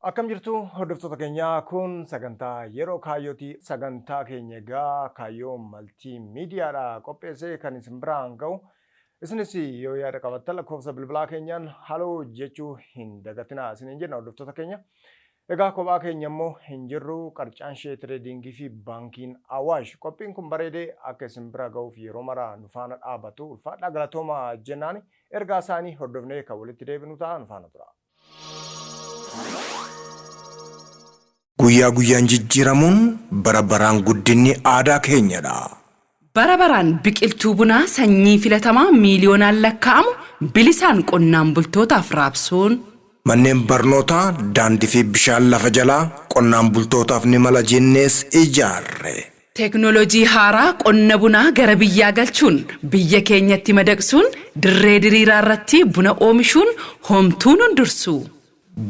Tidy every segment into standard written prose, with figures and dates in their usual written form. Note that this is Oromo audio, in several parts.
Akkam jirtu hordoftoota keenyaa, kun sagantaa Yeroo Kaayyooti. Sagantaa keenya egaa Kaayyoo Maltii Miidiyaadha qopheessee kan isin biraan ga'u. Isinis yoo yaada qabaattan lakkoofsa bilbilaa keenyaan haloo jechuu hin dagatinaa isiniin jenna, hordoftoota keenya. Egaa kophaa keenya immoo hin jirru, Qarcaanshee Tireediingii fi Baankiin Awaash. Qophiin kun bareedee akka isin bira ga'uuf yeroo mara nu faana dhaabatu. Ulfaadhaa, galatooma jennaani ergaa isaanii hordofnee kan walitti deebinu ta'a, nu faana tura. Guyyaa guyyaan jijjiiramuun bara baraan guddinni aadaa keenyadha. Bara baraan biqiltuu bunaa sanyii filatamaa miiliyoonaan lakkaa'amu bilisaan qonnaan bultootaaf raabsuun. Manneen barnootaa, daandii fi bishaan lafa jalaa qonnaan bultootaaf ni mala jennees ijaarre. Teeknooloojii haaraa qonna bunaa gara biyyaa galchuun biyya keenyatti madaqsuun dirree diriiraa irratti buna oomishuun homtuu nun dursu.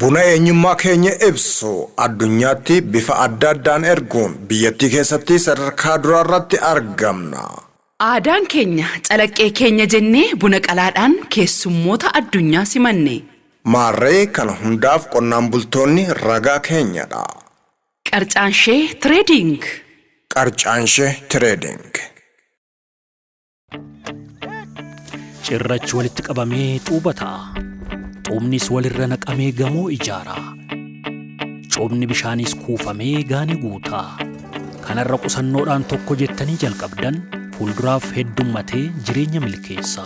Buna eenyummaa keenya ibsu addunyaatti bifa adda addaan erguun biyyattii keessatti sadarkaa duraarratti argamna. Aadaan keenya calaqqee keenya jennee buna qalaadhaan keessummoota addunyaa simanne. Maarree kana hundaaf qonnaan bultoonni ragaa keenyadha. Qarcaanshee Tireediing. Qarcaanshee Tireediing. Cirrachi walitti qabamee xuuba ta'a. Xuubnis walirra naqamee gamoo ijaara. Coobni bishaaniis kuufamee gaanii guuta. Kanarra qusannoodhaan tokko jettanii jalqabdan fuulduraaf heddummatee jireenya milkeessa.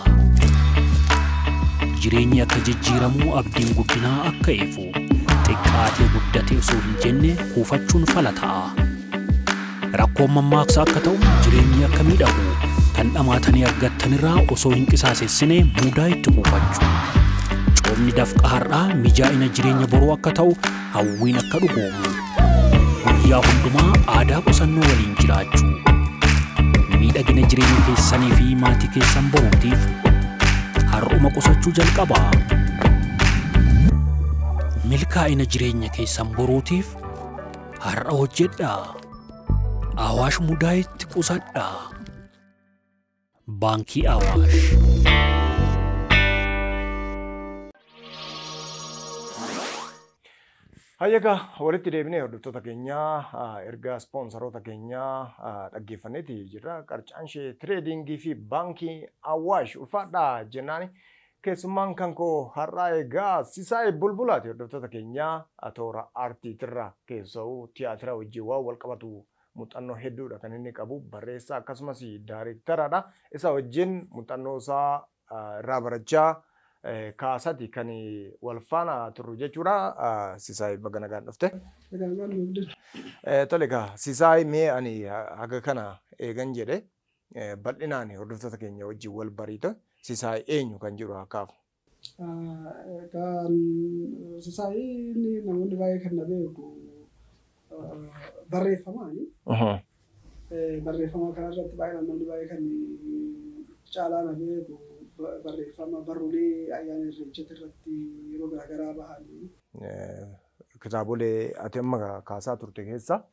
Jireenyi akka jijjiiramu, abdiin guddinaa akka ifu, xiqqaatee guddate osoo hin jenne kuufachuun fala ta'a. Rakkoon mammaaksa akka ta'u, jireenyi akka miidhagu, kan dhamaatanii argattanirraa osoo hin qisaasessine mudaa itti kuufachuu. Coomni dafqa har'aa mijaa'ina jireenya boruu akka ta'u, hawwiin akka dhugoomu. Guyyaa hundumaa aadaa qusannoo waliin jiraachuu. Miidhagina jireenya keessanii fi maatii keessan boruutiif har'uma qusachuu jalqabaa. Milkaa'ina jireenya keessan boruutiif har'a hojjedhaa. Awaash Mudaayitti qusadhaa. Baankii Awaash. Hayyagaa, walitti deebinee hordoftoota keenyaa, erga ispoonsaroota keenyaa dhaggeeffanneeti jirra. Qarcaanshee Tireediingii fi Baankii Awaash ulfaadhaa jennaani. Keessummaan kan koo har'aa egaa Sisaay Bulbulaati, hordoftoota keenyaa. Toora aartiitirra, keessa'uu tiyaatira wajjin waan wal qabatu muuxannoo hedduudha kan inni qabu, barreessaa akkasumas daareektaradha. Isa wajjin muuxannoo isaa irraa barachaa kaasati kan wal faana turru jechuudha. Sisaay, baga nagaan dhufte. Tole egaa Sisaay, mee ani haga kana eegan jedhe, bal'inaan hordoftoota keenya wajjin wal bariito, Sisaay eenyu kan jedhu haa kaafu. Kan Sisaay namoonni baay'ee kan na beeku barreeffamaani. Barreeffama kanarratti baay'inaan namni baay'ee kan caalaa na beeku barreeffama barruulee ayyaana Irreechati irratti yeroo garaagaraa bahanii. Kitaabolee ati amma kaasaa turte keessa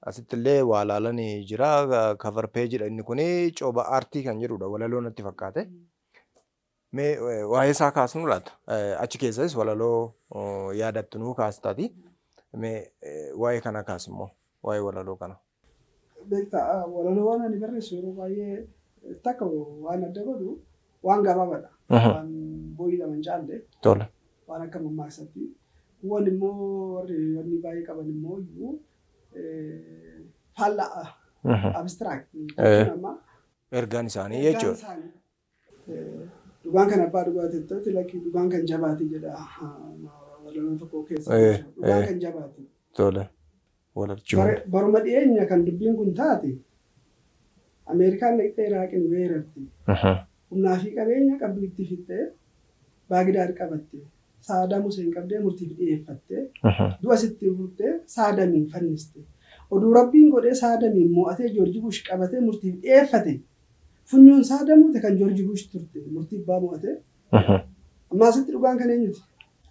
asitti illee waa laalanii jira. Cover page dha inni kuni, Cooba Aartii kan jedhudha, walaloo natti fakkaate. Mee waa'ee isaa kaasnu laata? Achi keessas walaloo yaadattu nuu kaastaati. Mee waa'ee kana kaas immoo, waa'ee walaloo kana. Beektaa, walaloowwan ani barreessu yeroo baay'ee takka waan adda godhu waan gabaabaadha. Waan boo'ii 2 hin caalle. Waan akka mammaaksatti. Kuuwwan immoo warri wanni baay'ee qaban immoo iyyuu faallaa, abstract jechuun amma. Ergaan isaanii Ergaan jechuudha. isaanii. Dhugaan kan abbaa dhugaati jettooti, lakki, dhugaan kan jabaati jedha walaloo tokko keessa. Dhugaan kan jabaati. Tole. Walalchuu. Baruma dhiyeenya kan dubbiin kun taate, Ameerikaan dhaqxee Iraaqin weerarte. Humnaa fi qabeenya qabdu itti fixxee Baagdaad qabatte. Saadaam Huseen qabdee murtiif dhiyeeffatte. Du'a sitti furtee Saadamiin fanniste. Oduu Rabbiin godhee Saadamiin mo'atee Joorji Bush qabatee murtiif dhiyeeffate. Funyoon Saadam mute kan Joorji Bush turte. Murtii abbaa mo'ate. Amma asitti dhugaan kan eenyuti?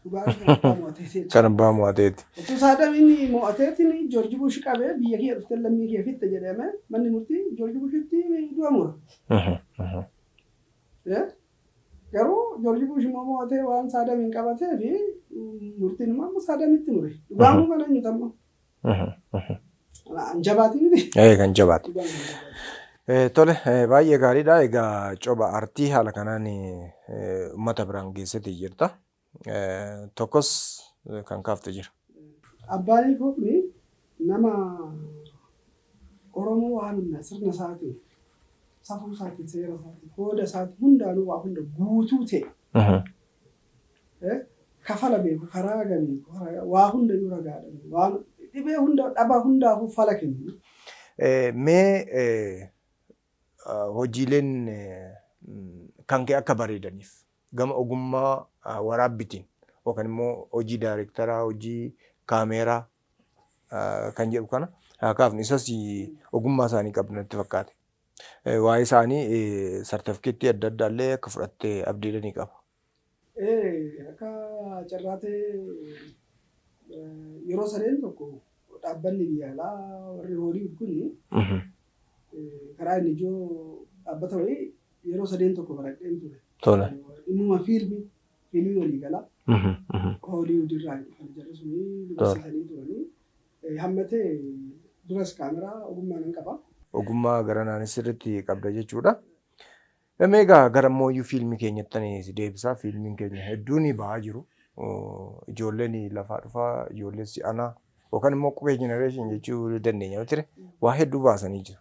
Dhugaan kan abbaa mo'ateeti jechuudha. Kan abbaa mo'ateeti. Utuu Saadam inni mo'ateetiin Joorji Bush qabee biyya kiyya dhuftee lammii kee fixxe jedhame, manni murtii Joorji Bushitti du'a mura. Garuu Joorji Bush immoo mo'atee waan Saadamiin qabatee fi murtiin immoo amma Saadamitti mure. Dhugaan kun kan eenyutu amma? An jabaatii miti. Kan jabaate. Dhugaan kan jabaati. Tole, baay'ee gaariidha. Egaa coba aartii haala kanaan uummata biraan geessitee jirta. Tokkos kan kaafte jira. Abbaan koo kuni nama Oromoo waan hunda sirna isaatiin, safuu isaatiin, seera isaatiin, hooda isaatiin hundaanuu waa hunda guutuu ta'e. Kafala beeku, karaa beeku, waa hundayyuu ragaadha. Waan dhibee hunda dhaba hundaafuu fala kennu. Mee hojiileen kan kee akka bareedaniif gama ogummaa waraabbitiin yookaan immoo hojii daayirektaraa, hojii kaameeraa kan jedhu kana haa kaafnu. Isas ogummaa isaanii qabdu natti fakkaate. Waa'ee isaanii sartifikeettii adda addaa illee akka fudhatte abdiidha ni qaba. Akka carraatee yeroo sadeen tokko dhaabbanni biyya alaa warri Hollywood kuni karaa inni ijoo dhaabbata wayii yeroo sadeen tokko baradheen ture. Dhimmuma fiilmii waliigalaa Hollywood irraa dhufan jarri suni nu barsiisanii turanii. Hammatee duras kaameraa ogummaa nan qaba. Ogummaa gara naanis sirriitti qabda jechuudha. Mee egaa gara mooyyuu fiilmii keenyatti si deebisaa. Fiilmiin keenya hedduun ba'aa jiru. Ijoolleen lafaa dhufaa, ijoolleen si'anaa yookaan immoo qubee generation jechuu dandeenya miti, waa hedduu baasanii jiru.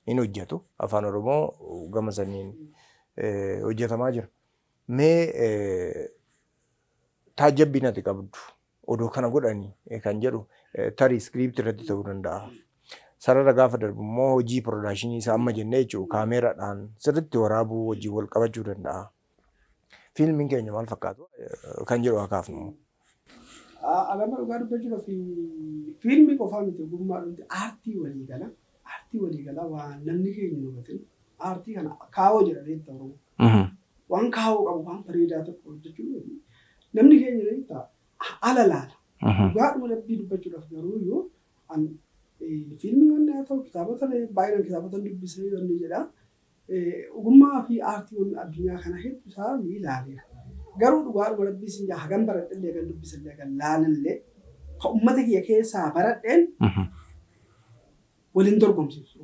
Hin hojjetu. Afaan Oromoo gama saniin hojjetamaa jira. Mee taajjabbiin ati qabdu odoo kana godhanii kan jedhu tarii iskiriiptii irratti ta'uu danda'a. Sarara gaafa darbu immoo hojii production isaa amma jennee jechuudha, kaameeraadhaan sirriitti waraabuu hojii wal qabachuu danda'a. Fiilmiin keenya maal fakkaatu kan jedhu haa kaafnu. Alama dhugaa dubbachuudhaaf, fiilmii qofaa miti, ogummaa dhumti aartii waliigalaa waan namni keenya hin hubatin aartii kana kaawoo jedha beektaa Oromoo. Waan kaawoo qabu, waan bareedaa tokko hojjechuu namni keenya beektaa ala laala. Dhugaadhuma Rabbii dubbachuudhaaf garuu iyyuu fiilmii wanni haa ta'u, kitaabota baay'inaan kitaabota dubbisee wanni jedha. Ogummaa fi aartii addunyaa kana hedduu isaa ni ilaaleera. Garuu dhugaadhuma Rabbii sin jaa, hagam baradhellee, hagam dubbisallee, hagam laalallee, kan uummata kiyya keessaa baradheen waliin dorgomsiisu.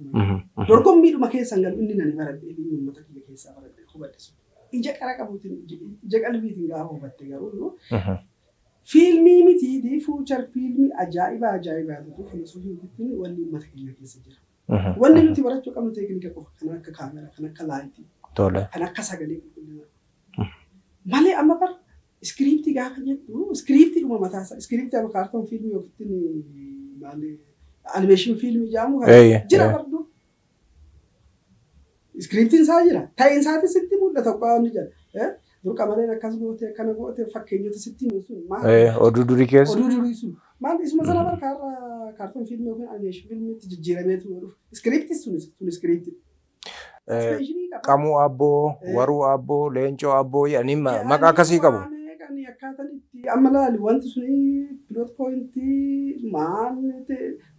Dorgommiidhuma keessan galu inni nani baradhee fi inni uummata kiyya keessaa baradhee hubadhe sun. Ija qara qabuutiin, ija qalbiitiin gaafa hubatte garuu fiilmii mitiitii feature fiilmii ajaa'iba ajaa'ibaatu filosoofii yookiin wanni uummata keenya keessa jira. Wanni nuti barachuu qabnu teeknika qofa, kan akka kaameraa, kan akka light, kan akka sagalee qulqullinaa. Malee amma bar iskiriiptii gaafa jettu, iskiriiptii dhuma mataa isaa, iskiriiptii amma cartoon fiilmii yookiin maali animation fiilmii jedhamu kana jira bardu. Iskiriiptiin isaa jira. Ta'iin isaatis sitti mul'ata waan jedha. Dur qamaleen akkas goote, akkana goote, fakkeenyota sitti himu sun maal? Oduu durii keessa. Oduu durii sun. Maal isuma sana bar kaarra cartoon fiilmii yookiin animation fiilmiitti jijjiirameetu dhufu. Iskiriiptii sun iskiriiptii. Qamuu Aabboo, Waruu Aabboo, Leencoo Aabboo jedhanii maqaa akkasii qabu. Meeqani akkaataan itti amma laali wanti suni plot point maal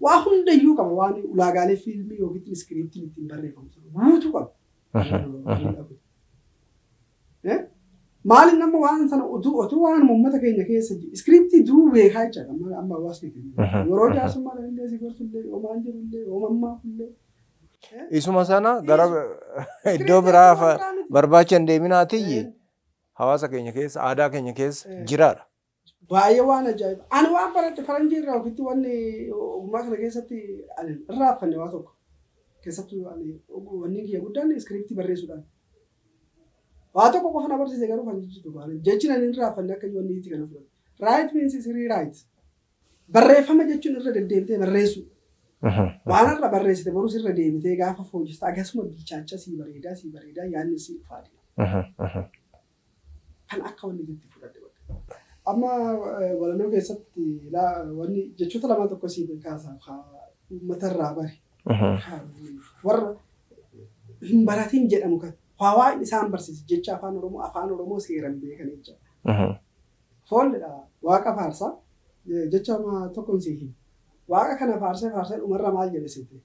waa hundayyuu qaba, waan ulaagaalee fiilmii yookiin iskiriiptiin ittiin barreeffamu guutuu qaba. Maaliin amma waan sana utuu waan uummata keenya keessa iskiriiptii duruu beekaa jechaadha amma hawaasni keenya. Yeroo jaarsummaa illee si gorsullee, yoomaan jirullee, yoomammaafillee. Isuma sana gara iddoo biraa barbaacha hin deeminaatiyyi hawaasa keenya keessa, aadaa keenya keessa jiraadha. Baay'ee waan ajaa'iba. Ani waan baradhe faranjii irraa ofitti wanni ogummaa kana keessatti ani irraaffanne waa tokko. Keessattuu ani wanni kiyya guddaan iskiriiptii barreessuudhaan. Waa tokko qofa na barsiise garuu kan jechi tokko. Jechi ani irraaffanne akka wanni itti kana fudhate. Write means is rewrite. Barreeffama jechuun irra deddeebitee barreessuu. Waan irra barreessite borus irra deebitee gaafa fooyyessite akkasuma bilchaacha sii bareedaa sii bareedaa yaadni sii dhufaa deema. Kan akka wanni itti fudhadhe bakka. Amma walaloo keessatti wanni jechoota lamaan tokko sii kaasa uummata irraa bare. Warra hin baratin jedhamu kan waa isaan barsiise jecha Afaan Oromoo seeran beekan jecha. Foolidha Waaqa faarsaa jecha tokkoon sii hima. Waaqa kana faarsee faarsee dhumarra maal jedhe sitti?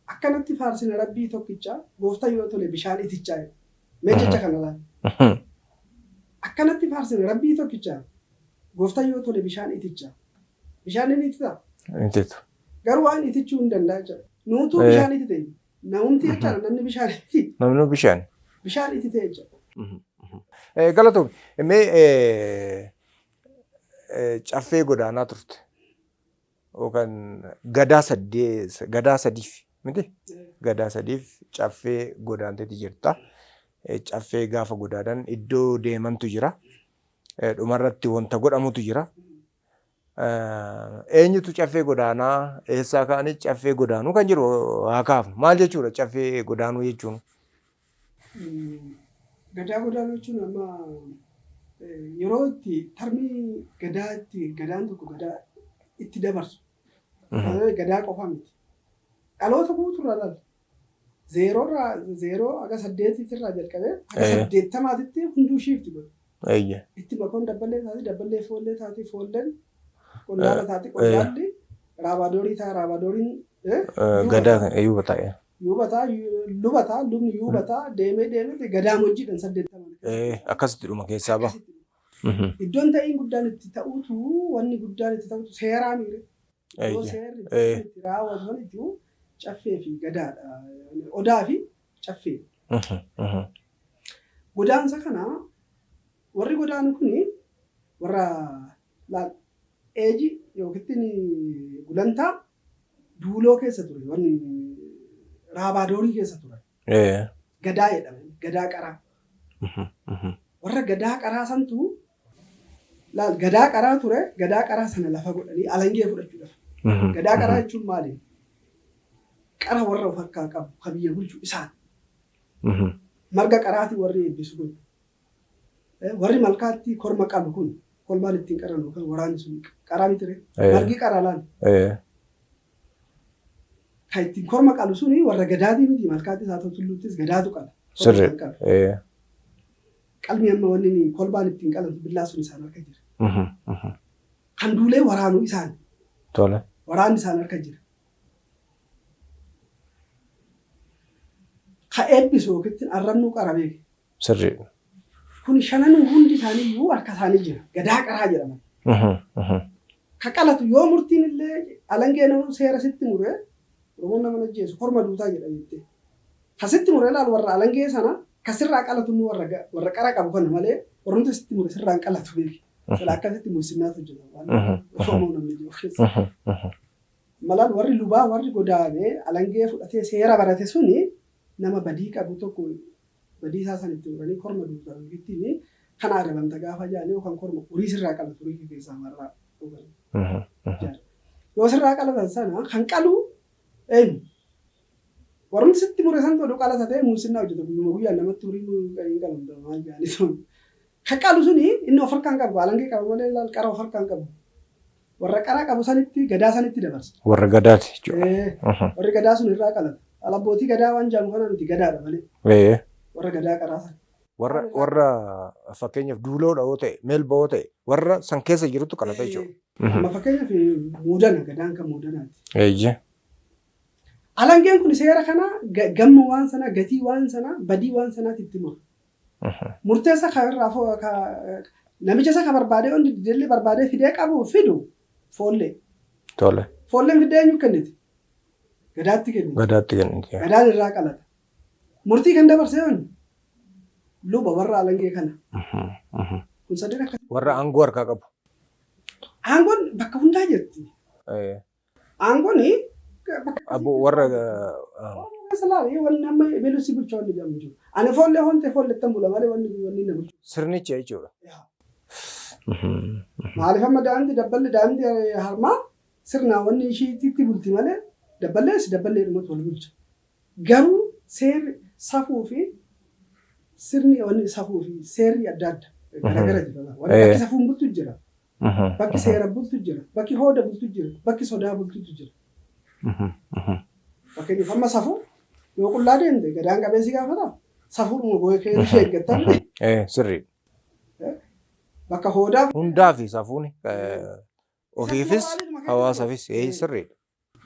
Akkanatti faarsina Rabbii tokkicha, gooftaa yoo tole bishaan itichaa jedhe. Mee jecha kana laal. Akkanatti faarsine rabbii tokkicha gooftaan yoo tole bishaan iticha. Bishaan inni itita. Ititu. Garuu waan itichuu hin danda'a jechuudha. Nuutuu bishaan itite. Namumti jechaadha namni bishaan itite. Namni bishaan. Bishaan itite jechuudha. Galatoomi. Mee caffee godaanaa turte yookaan gadaa saddee gadaa sadiif miti gadaa sadiif caffee godaanteeti jirta. Caffee gaafa godaanan iddoo deemantu jira. Dhumarratti wanta godhamutu jira. Eenyutu caffee godaanaa eessaa ka'anii caffee godaanuu kan jiru haa kaafnu. Maal jechuudha caffee godaanuu jechuun? Gadaa godaanuu jechuun amma yeroo itti tarmii gadaa itti gadaan tokko gadaa itti dabarsu. Gadaa qofa miti. Dhaloota guutuurraa laal. Zeeroorraa zeeroo haga saddeetiitirraa jalqabee haga saddeettamaatitti hunduu shiifti godhu. Itti makoon dabballee taati dabballee foollee taati foolleen qondaala taati qondaalli raabaadorii ta'a raabadooriin Gadaa yuuba ta'e. Yuuba ta'a luba ta'a lubni yuuba ta'a deemee deemee gadaa hojiidhaan saddeettamaan. Akkasitti dhuma keessaa baha. Iddoon ta'iin guddaan itti ta'utu wanni guddaan itti ta'utu seeraa miire. Iddoo seerri itti raawwatu jechuun caffee fi gadaadha. Odaa fi caffee. Godaansa kana warri godaanu kuni warra eeji yookiin gulantaa duuloo keessa ture wanni raabaadorii keessa ture. Gadaa jedhama. Gadaa qaraa. Warra gadaa qaraa santu laal gadaa qaraa ture gadaa qaraa sana lafa godhanii alangee fudhachuudhaaf. Gadaa qaraa jechuun maali? Qara warra of harkaa qabu kan biyya bulchu isaan. Marga qaraatii warri eebbisu kun. Warri malkaatti korma qabu kun kolmaan ittiin qaran yookaan waraanni sun qaraa miti ree. Margi qaraa laal. Kan ittiin korma qalu suni warra gadaatii miti malkaattis haa ta'u tulluuttis gadaatu qala. Sirri. Qalmi amma wanni inni kolbaan ittiin qalantu billaa sun isaan harka jira. Kan duulee waraanu isaan. Tole. Waraanni isaan harka jira. Ka eebbisu yookiin arrabnuu qara beeke. Sirri. Kun shananuu hundi isaaniiyyuu harka isaanii jira. Gadaa qaraa jedhaman. Ka qalatu yoo murtiin illee alangee nama seera sitti mure Oromoon nama ajjeesu korma duutaa jedha jettee. Ka sitti mure ilaal warra alangee sana ka sirraa qalatu immoo warra qara qabu kana malee warrumti sitti mure sirraan qalatu beeki. Sila akkasitti mul'innaatu hojjeta waan Oromoo namni jiru keessa. Malaan warri lubaa warri godaanee alangee fudhatee seera barate suni nama badii qabu tokko badii isaa san itti muranii korma duutaa ittiin kan adabamta gaafa jedhanii yookaan korma horii sirraa qalatu horii keessaa marraa. Yoo sirraa qalatan sana kan qalu eenyu? Warrumti sitti mure santu oduu qalata ta'e muusinnaa hojjeta guyyuma guyyaan namatti horii hin qalamta maal jedhanii sun. Kan qalu suni inni of harkaan qabu alangee qabu malee laal qara of harkaan qabu. Warra qara qabu sanitti gadaa sanitti dabarsa. Warra gadaati jechuudha. Warri gadaa sun irraa qalata. Abbootii gadaa waan jedhamu kana miti gadaadha malee. Warra gadaa qaraa sana. Warra warra fakkeenyaaf duuloodha yoo ta'e meelba yoo ta'e warra san keessa jirutu qalata jechuudha. Amma fakkeenyaaf muudana gadaan kan muudanaati. Eeyyee. Alangeen kun seera kana gamma waan sanaa gatii waan sanaa badii waan sanaatti itti mura. Murteessa kan irraa namicha isa kan barbaadee hundi didellee barbaadee fidee qabu fidu foollee. Tole. Foolleen fidee eenyu kenniti? Gadaatti kenniti. Gadaatti kenniti. Gadaan irraa qalata. Murtii kan dabarsee eenyu? Luba warra alangee kana. Kun sadeen akka Warra aangoo harkaa qabu. Aangoon bakka hundaa jirti. Aangoon bakka Abbo warra keessa laali wanni amma ebelu si bulcha wanni jedhamu jiru. Ani foollee hontee foollettan bula malee wanni wanni na bulchu. Sirnicha jechuudha. Maaliif amma daa'imti dabballi daa'imti harmaa sirnaa wanni ishiitti bulti malee dabballees dabballee dhumatu wal bulcha. Garuu seerri safuu fi sirni wanni safuu fi seerri adda adda garagara jira. Wanni bakki safuun bultu jira. Bakki seera bultu jira. Bakki hooda bultu jira. Bakki sodaa bultutu jira. Fakkeenyaaf amma safuu yoo qullaa deemte gadaan qabeessi gaafata safuudhuma boo'ee kee ishee eeggattan. Sirrii. Bakka hoodaa. Hundaa fi safuun ofiifis hawaasaafis sirriidha.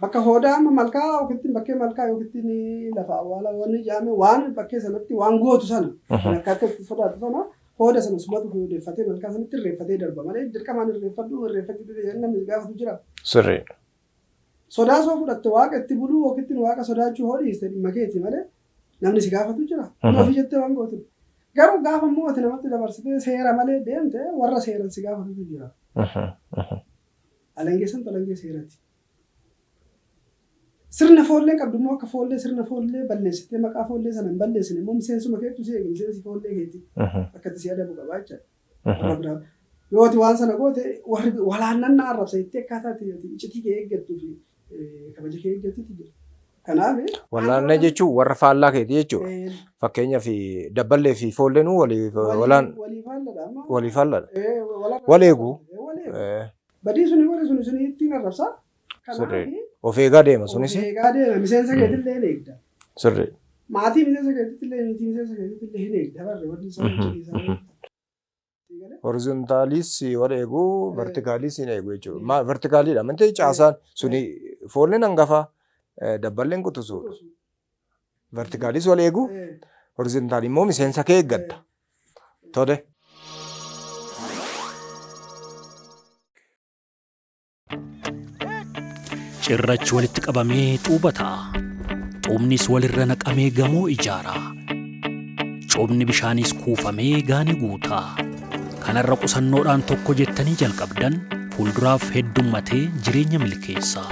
Bakka hoodaa amma malkaa yookiin bakkee malkaa yookiin lafa awwaala wanni jaame waan bakkee sanatti waan gootu sana kan akka itti sodaatu sana Hooda sana sumatu odeeffatee malkaa sanatti irreeffatee darba malee dirqamaan irreeffadhu, irreeffachuu dide namni gaafatu jira. Sodaa soo fudhatte waaqa itti buluu yookiin waaqa sodaachuu hoo dhiiste dhimma keeti malee namni si gaafatu jira. Kun ofii jettee waan gootu. Garuu gaafa immoo ati namatti dabarsitee seera malee deemte, warra seeran si gaafatutu jira. Alangee santu alangee seerati. Sirna foollee qabdu immoo akka foollee sirna foollee balleessitee maqaa foollee sana hin balleessine immoo miseensuma keetu si eega, miseensi foollee keeti. Akka itti si adabu qabaa jechaadha. Warra biraa. Yoo ati waan sana goote warri walaannannaa arrabsa jettee akkaataa ati iccitii kee eeggattuu fi kabaja kee eeggattutu jira. Kanaaf. Walaannaa jechuun warra faallaa keeti jechuudha. Fakkeenyaaf dabballee fi foolleenuu waliif walaan Walii faalladha amma. Walii faalladha. Wal eegu. Wal eegu. Badii suni warri suni ittiin arrabsa. Kanaaf Of eegaa deema sunis. Of eegaa deema, miseensa keetillee hin eegda. Maatii miseensa keetitti miti, miseensa keetitti hin eegda barre wanni isaa iccitii isaa. Horizontaalis wal eegu, vertikaalis hin eegu jechuudha. Vertikaaliidha. Mantee caasaan suni foolleen hangafaa, dabballeen quxisuudha. Vertikaalis wal eegu, horizontaalii immoo miseensa kee eeggatta. Tole. Cirrachi walitti qabamee xuuba ta'a. Xuubnis walirra naqamee gamoo ijaara. Coobni bishaaniis kuufamee gaanii guuta. Kanarra qusannoodhaan tokko jettanii jalqabdan fuulduraaf heddummatee jireenya milkeessa.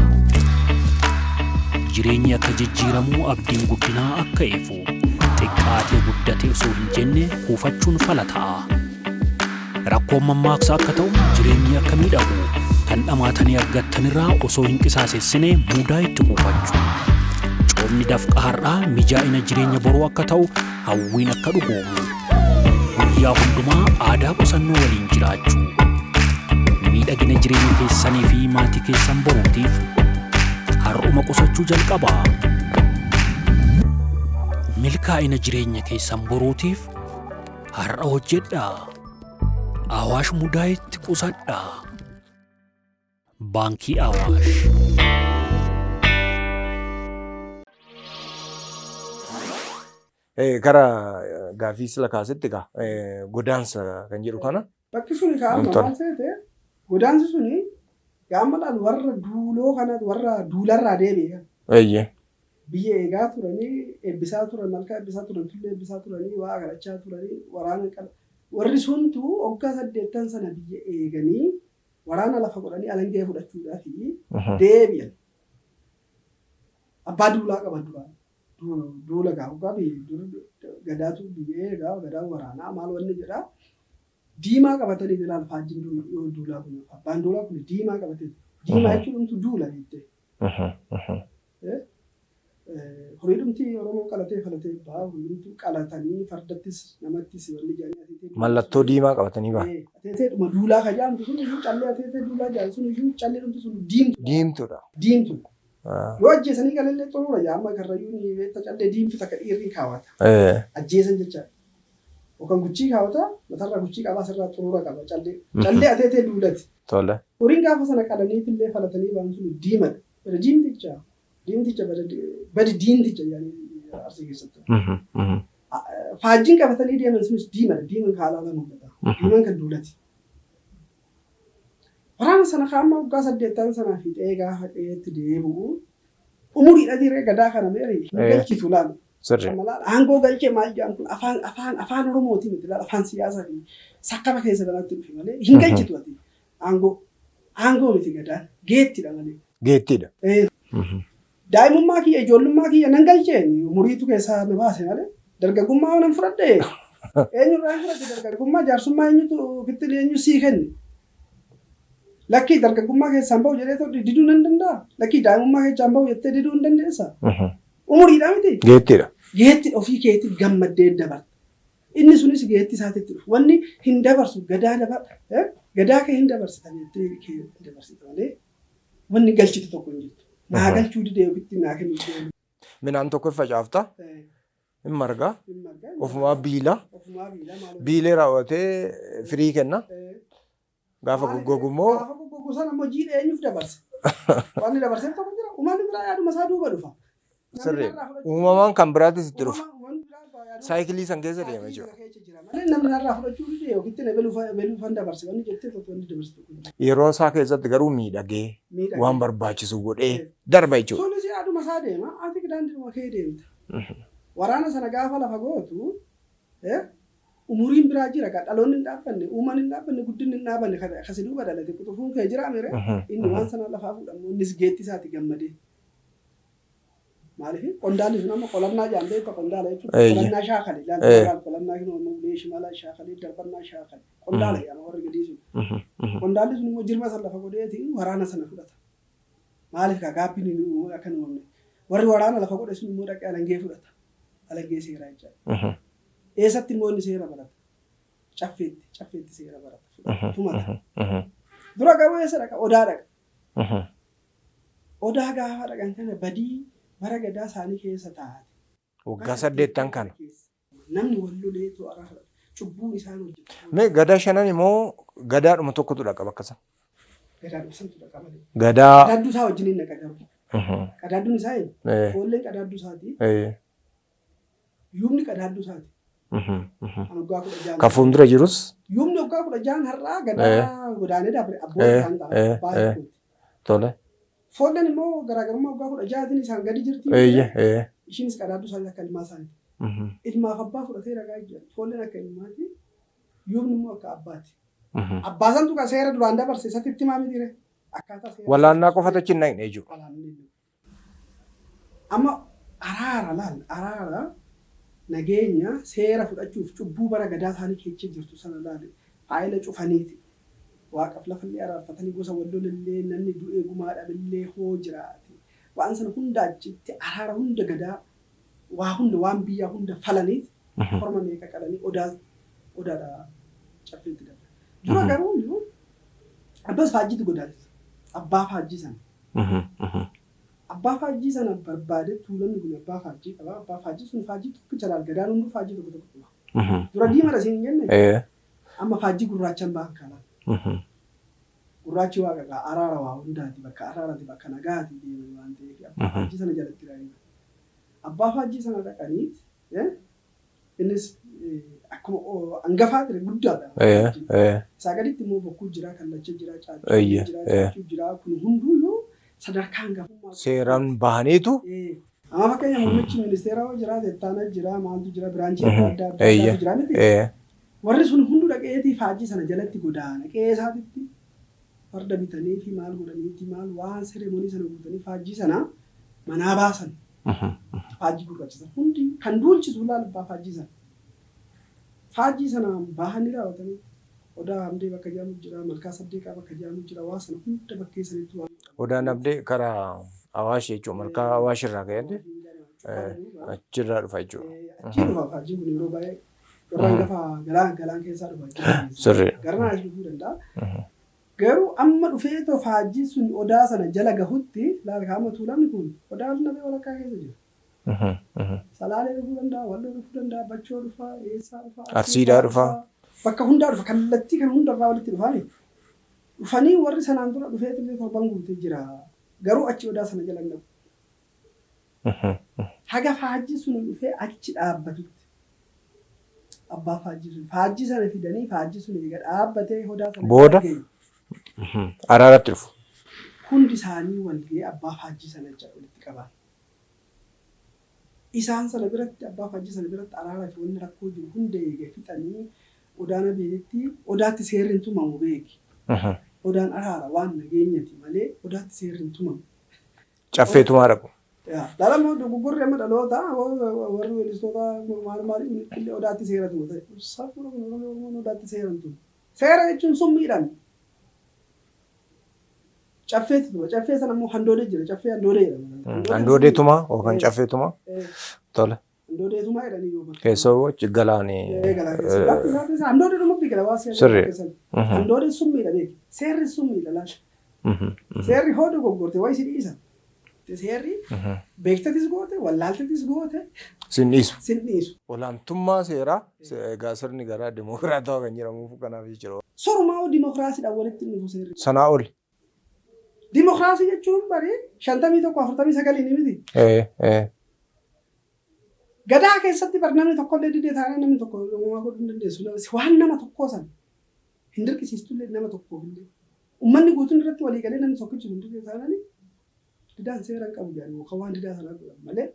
Jireenyi akka jijjiiramu, abdiin guddinaa akka ifu, xiqqaatee guddatee osoo hin jenne kuufachuun fala ta'a. Rakkoon mammaaksa akka ta'u, jireenyi akka miidhagu, kan dhamaatanii argattanirraa osoo hin qisaasessine mudaa itti kuufachuu. Coomni dafqa har'aa mijaa'ina jireenya boruu akka ta'u, hawwiin akka dhugoomu. Guyyaa hundumaa aadaa qusannoo waliin jiraachuu. Miidhagina jireenya keessanii fi maatii keessan boruutiif har'uma qusachuu jalqabaa. Milkaa'ina jireenya keessan boruutiif har'a hojjedhaa. Awaash Mudaayitti qusadhaa. Baankii Awaash. Gara gaaffii sila kaasetti egaa godaansa kan jedhu kana. Bakki suni kaa'ama maal seete, godaansi suni gaama laal warra duuloo kana, warra duularraa deebi'e kana. Biyya eegaa turanii, eebbisaa turan, malkaa eebbisaa turan, tullee eebbisaa turanii, waa kadhachaa turanii, waraana qala. Warri suntu waggaa 80 sana biyya eeganii waraana lafa godhanii alangee fudhachuudhaaf deebi'an. Abbaa duulaa qaban duraan. Duula gaa waggaa dur gadaatu biyya eegaa, gadaan waraanaa maal wanni jedhaa. Diimaa qabatanii ilaal faajjiin duulaa kun, abbaan duulaa kun diimaa qabatee. Diimaa jechuun dhumtu duula jettee. Horiidhumti Oromoo qalatee falatee ba'a. Horiidhumtu qalatanii fardattis namattis wanni jedhanii ateetee. Mallattoo diimaa qabatanii ba'a. Ateeteedhuma duulaa kan jedhamtu sun iyyuu, callee ateetee duulaa jedhan sun iyyuu, callee dhumtu sun diimtu. Diimtuudha. Diimtuudha. Yoo ajjeesanii galallee xuruura amma Karrayyuun beekta, callee diimtu takka dhiirri kaawwata. Ajjeesan jechaadha. Yookaan guchii kaawwata, matarraa guchii qabaa, asirraa xuruura qaba callee. Callee ateetee duulati. Horiin gaafa sana qalaniitillee falatanii ba'an sun diimadha. Bada diimticha. Diimticha badi diimticha jedhanii Arsii keessatti. Faajjiin qabatanii deeman sunis diimadha. Diiman kan alaabaa mul'ata. Diiman kan duulati. Waraana sana kaa'amma waggaa 80 sanaa fiixee gaafa qe'eetti deebi'u umuriidha dirree gadaa kana meeri hin galchitu laal. Aangoo galchee maal jedhan kun afaan Oromootii miti laal, afaan siyaasaa fi sakkaba keessa kanatti dhufe malee hin galchitu ati aangoo. Aangoo miti, gadaan geettidha malee. Geettiidha. Daa'imummaa kiyya, ijoollummaa kiyya nan galchee, umuriitu keessaa na baase malee dargaggummaa nan fudhadhe. Eenyurraa hin fudhadhe dargaggummaa? Jaarsummaa eenyutu ofitti, eenyu sii kenne? Lakkii, dargaggummaa keessaan bahu jedhee too diduu nan danda'a. Lakkii, daa'imummaa keessaan bahu jettee diduu hin dandeessa. Umuriidha miti. Geettiidha. Geetti ofii keetti gammaddee dabarta. Inni sunis geetti isaatitti dhufu. Wanni hin dabarsu gadaa dabar, gadaa kee hin dabarsita, jettee kee hin dabarsita malee wanni galchitu tokko hin jirtu. Naa galchuu didee ofitti naa kennu didee. Midhaan tokko facaafta. Hin marga. Ofumaa biila. Biilee raawwatee firii kenna. Gaafa goggogu immoo. Gaafa goggogu sana immoo jiidha eenyuuf dabarsa? Wanni dabarseef tokko jira. Uummanni biraa yaaduma isaa duuba dhufa. Sirrii. Uumamaan kan biraatis itti dhufa. Saayikilii san keessa deema jechuudha. Malee namni narraa fudhachuu dide yookiin ebeluufan dabarse wanni jettee tokko wanni dabarsitu kun. Yeroo isaa keessatti garuu miidhagee Miidhagee. waan barbaachisu godhee darba jechuudha. Sunis yaaduma isaa deema, ati daandiidhuma kee deemta. Waraana sana gaafa lafa gootu umuriin biraa jira kan dhaloonni hin dhaabbanne, uumaan hin dhaabbanne, guddinni hin dhaabbanne kan akkasii duuba dhalate quxufuun kee jira mire inni waan sana lafaa fuudhamu innis geetti isaati gammadee. Maaliif qondaalli sun amma qolannaa jedhan beekta qondaala jechuun qolannaa shaakale ilaalcha qolannaa hin oomuu ulee shimala shaakale darbannaa shaakale qondaala jedhama warri gadii sun. Qondaalli sun immoo jirma sana lafa godheeti waraana sana fudhata. Maaliif kaa gaabbiin hin uumamne akka hin uumamne. Warri waraana lafa godhe sun immoo dhaqee alangee fudhata. Alangee seeraa jechaadha. Eessatti immoo inni seera barata? Caffeetti caffeetti seera barata. Tumata. Dura garuu eessa dhaqa? Odaa dhaqa. Odaa gaafa dhaqan kana badii bara gadaa isaanii keessa taate. Waggaa 8 kana. Namni wal loleetu araara. Cubbuun isaan hojjetu. Mee gadaa shanan immoo gadaadhuma tokkotu dhaqa bakka sana. Gadaadhuma santu dhaqa malee. Gadaa. Qadaadduu isaa wajjin hin dhaqa garuu. Qadaadduun isaa eenyu? Foolleen qadaadduu isaati. Yuubni qadaadduu isaati. Kan waggaa 16. Kan fuuldura jirus. Yuubni waggaa 16 har'aa gadaa godaanee dabre abboota isaan ta'a. Abbaa tokkooti. Tole. Foolleen immoo garaagarummaa waggaa 16tiin isaan gadi jirti. Ishiinis qadaadduu isaanii akka ilmaa isaaniiti. Ilmaaf abbaa fudhatee ragaa jira. Foolleen akka ilmaati. Yuubni immoo akka abbaati. Abbaa santu kan seera duraan dabarse isatti itti himaa miti ree. Akkaataa seera. Walaannaa qofatu achi hin dhaqne jechuudha. Walaannee. Amma araara laal araara nageenya seera fudhachuuf cubbuu bara gadaa isaanii keessa jirtu sana laali faayila cufaniiti. Waaqaf lafallee araarfatanii gosa wal lolellee namni du'ee gumaa dhabillee hoo jiraate. Waan sana hunda achitti araara hunda gadaa waa hunda waan biyyaa hunda falaniit korma meeqa qalanii odaa odaadha caffeetti dabra. Dura garuu iyyuu abbas faajjiitu godaansisa. Abbaa faajjii sana. Abbaa faajjii sana barbaade tuulamni kun abbaa faajjii qaba. Abbaa faajjii sun faajjii tokkicha laal gadaan hunduu faajjii tokko tokko qaba. Dura diimaadha siin hin jenne amma faajjii gurraachan ba'an kalaan. Gurraachi waaqa gaa araara waa hundaati bakka araaraati bakka nagaati deeman waan ta'eef abbaa faajjii sana jalatti raayina. Abbaa faajjii sana dhaqaniit innis akkuma hangafaa ture guddaadha. Isaa gaditti immoo bokkuu jira, kallacha jira, caaccuu jira, caaccuu jira kun hunduuyyuu sadarkaa hangafummaa. Seeraan bahaniitu. Amma fakkeenya muummichi ministeeraa yoo jiraate ittaana jira, maaltu jira, biraanchii adda addaa adda addaatu jira miti. Warri sun hunduu dhaqeetii faajjii sana jalatti godaana. Qe'ee isaatitti farda bitanii fi maal godhaniiti maal waan seremonii sana guutanii faajjii sana manaa baasan. Faajjii gurraacha sana hundi kan duulchisu laal abbaa faajjii sana. Faajjii sana bahanii raawwatanii odaa hamdee bakka jedhamu jira, malkaa saddeeqaa bakka jedhamu jira, waa sana hunda bakkee sanitti waan. Odaan hamdee karaa Awaash jechuudha. Malkaa Awaash irraa ka'ee achirraa dhufa jechuudha. Achii dhufa faajjiin kun yeroo baay'ee warra hangafa galaan keessaa dhufa. Sirrii. Garanaa as dhufuu danda'a. Garuu amma dhufee too faajjii sun odaa sana jala gahutti laal kaama tuulamni kun odaa nabee walakkaa keessa jira. Salaalee dhufuu danda'a, Walloo dhufuu danda'a, Bachoo dhufa, Eessaa dhufa, Arsiidhaa dhufa. Bakka hundaa dhufa, kallattii kan hundarraa walitti dhufaani. Dhufanii warri sanaan dura dhufee illee torban guutee jira. Garuu achi odaa sana jala hin dhaqu. Haga faajjii sun dhufee achi dhaabbatutti. Abbaa faajjii sun faajjii sana fidanii faajjii sun eega dhaabbatee odaa sana Booda? Araaratti dhufu. Hundi isaanii wal ga'ee abbaa faajjii sana jecha walitti qaban. Isaan sana biratti abbaa faajjii sana biratti araara fi wanni rakkoo jiru hunda eega fixanii odaana beekitti odaatti seerri hin tumamu beeki. Odaan araara waan nageenyati malee odaatti seerri hin tumamu. Caffeetumaa dhaqu. Laalama dogoggorri amma dhaloota warri weellistoota maal maal illee odaatti seera tuma ta'e. Safuudha kun Oromoon odaatti seera hin tumu. Seera jechuun summiidhaan. Caffeetti tuma. Caffee sana immoo handoodee jira. Caffee handoodee jedhama. Handoodee tumaa yookaan caffee tumaa. Tole. Handoodee tumaa jedhanii yoo bakka. Keessoo achi galaanii. Galaa keessa. Lafti isaa keessa handoodee dhuma biqila waa seerri. Sirrii. Handoodee summiidha beeki. Seerri summiidha laal. Seerri hoo dogoggorte wayi si dhiisa. Seerri beektatis goote wallaaltatis goote. Sin dhiisu. Sin dhiisu. Olaantummaa seeraa egaa sirni garaa dimokiraatawaa kan jedhamuuf kanaaf jechuudha. Sorumaa dimokiraasiidhaan walitti dhufu seerri. Sanaa oli. Dimokiraasii jechuun bari 51 49 ni miti. Gadaa keessatti bar namni tokkollee didee taanaan namni tokko uumamaa godhuu hin dandeessu. Waan nama tokkoo sana hin dirqisiistullee nama tokkoof illee. Uummanni guutuun irratti walii galee namni tokkichi hin didee taanaan didaan seera hin qabu jedhanii yookaan waan didaa sanaa godhan malee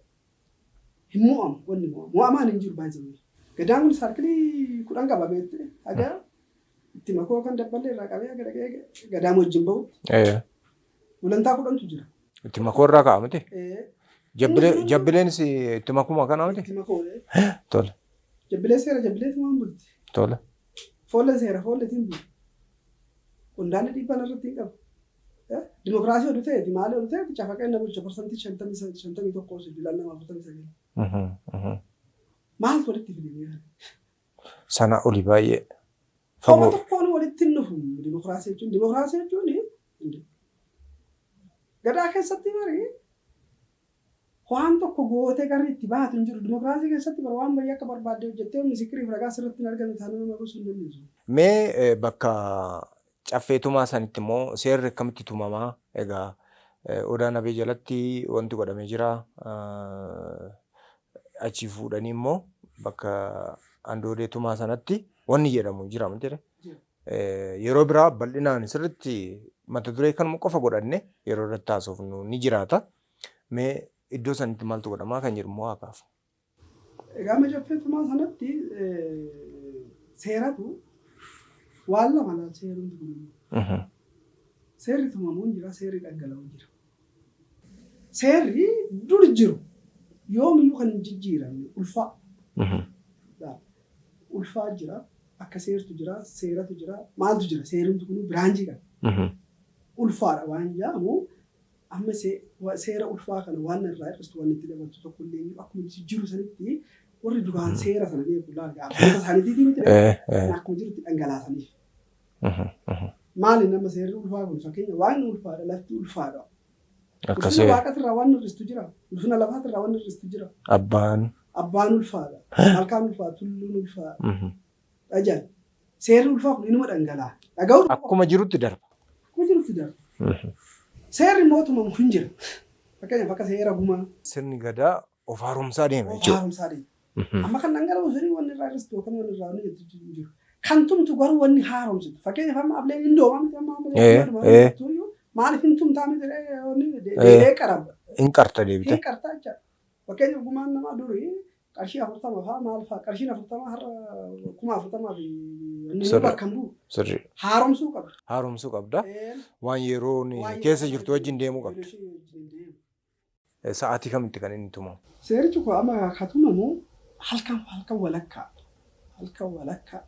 hin mo'amu wanni mo'amu. Mo'amaan hin jiru baay'ee. Gadaan kun circle 10 qaba beekte, haga itti makoo kan dabballee irraa qabee haga dhaqee gadaama wajjin bahutti gulantaa 10tu jira. Itti makoo irraa ka'a miti. Jabbileenis itti makuma kana miti. Itti makoo. Tole. Jabbilee seera jabbileetu waan bulti. Tole. Foolleen seera foolleetiin bulu. Qondaalli dhiibbaan irratti hin qabu. Dimokiraasii oduu ta'eeti maali oduu ta'eeti cafaqeen na bulcha 51% sibiilaan nama 49. Maaltu walitti fide? Sana oli baay'ee. Homa tokkoon walitti hin dhufu dimokiraasii jechuun. Dimokiraasii jechuun gadaa keessatti bari waan tokko gootee garri itti baatu hin jiru. Dimokiraasii keessatti bara waan baay'ee akka barbaadde hojjettee misikiriif ragaa sirriitti hin argamne taanaan nama gosuu hin dandeessu. Mee bakka caffee tumaa sanitti immoo seerri akkamitti tumamaa? Egaa Odaa Nabee jalatti wanti godhamee jira. Achi fuudhanii immoo bakka andoodee tumaa sanatti wanni jedhamu jira miti. Yeroo biraa bal'inaan sirriitti mata duree kanuma qofa godhanne yeroo irratti haasofnu ni jiraata. Mee iddoo sanitti maaltu godhamaa kan jedhu immoo haa kaafu. Egaa amma caffee tumaa sanatti seeratu waan lama laal seerumti kun immoo. Seerri tumamuun jira, seerri dhangala'uun jira. Seerri dur jiru yoomiyyuu kan hin jijjiiramne ulfaa. Ulfaa jira, akka seertu jira, seeratu jira, maaltu jira, seerumti kun branch qaba. Ulfaadha waan jedhamu amma seera ulfaa kana waan irraa hir'istu waan itti dabaltu tokko illee akkuma jiru sanitti warri duraan seera sana beeku laal abboota isaaniitiin miti akkuma jirutti dhangalaasaniif. Maali nama seerri ulfaa kun fakkeenya waan ulfaadha, lafti ulfaadha. Ulfina waaqatirraa waan hir'istu jira. Ulfina lafaatirraa waan hir'istu jira. Abbaan. Abbaan ulfaadha. Malkaan ulfaadha. Tulluun ulfaadha. Dhajaan. Seerri ulfaa kun inuma dhangala'a. Dhaga'uun Akkuma jirutti darba. Akkuma jirutti darba. Seerri mootumamu hin jira. Fakkeenyaaf akka seera gumaa. Sirni gadaa of haaromsaa deema jechuudha. Haaromsaa deema. Amma kan dhangala'u sirrii wanni irraa hir'istu yookaan wanni irraa wanni jettu hin jiru. Kan tumtu garuu wanni haaromsitu. Fakkeenyaaf amma ableen hin dooma miti amma ableen maaliif hin tumtaa miti deebi'ee qaraba. Hin qarta deebite. Hin qartaa jechaadha. Fakkeenyaaf gumaan namaa durii qarshii 40 fa'aa maal fa'aa qarshiin 40 har'a 40,000 fi inni bakka hin bu'u. Haaromsuu qabda. Haaromsuu qabda. Waan yeroon keessa jirtu wajjin deemuu qabda. Sa'aatii kamitti kan inni tumamu? Seerichi kun amma kan tumamu halkan halkan walakkaa. Halkan walakkaa.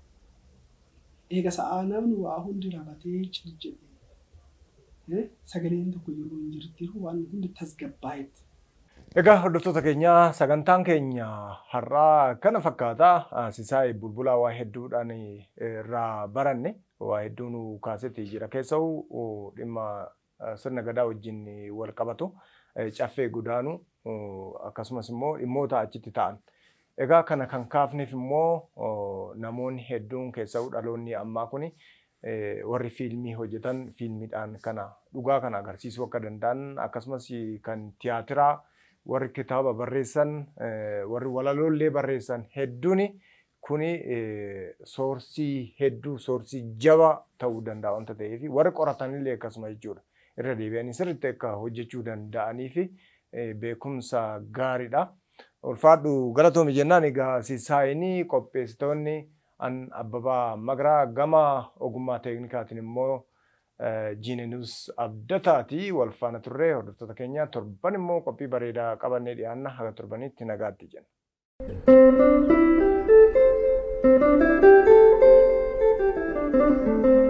Eega sa'aa namni waa hundi rabatee cil jedhee sagaleen tokko yeroo hin jirti waan hundi tasgabbaa'etti. Egaa hordoftoota keenya, sagantaan keenya har'aa kana fakkaata. Sisaay Bulbulaa waa hedduudhaan irraa baranne, waa hedduu nu kaasetti jira. Keessa'u dhimma sirna gadaa wajjin wal qabatu, caffee gudaanu, akkasumas immoo dhimmoota achitti ta'an. Egaa kana kan kaafneef immoo namoonni hedduun, keessa'u dhaloonni ammaa kuni, warri fiilmii hojjetan fiilmiidhaan kana dhugaa kana agarsiisuu akka danda'an, akkasumas kan tiyaatiraa, warri kitaaba barreessan, warri walaloollee barreessan hedduun kuni source hedduu, source jabaa ta'uu danda'a wanta ta'eef, warri qoratanillee akkasuma jechuudha. Irra deebi'anii sirriitti akka hojjechuu danda'anii fi beekumsa gaariidha. Ulfaadhu, galatoomi jennaan. Egaa Sisaayinii qopheessitoonni an Abbabaa Magaraa, gama ogummaa teeknikaatiin immoo Jiinenus Abdataati wal faana turre. Hordoftoota keenya, torban immoo qophii bareedaa qabannee dhiyaanna. Haga torbanitti nagaatti jenna.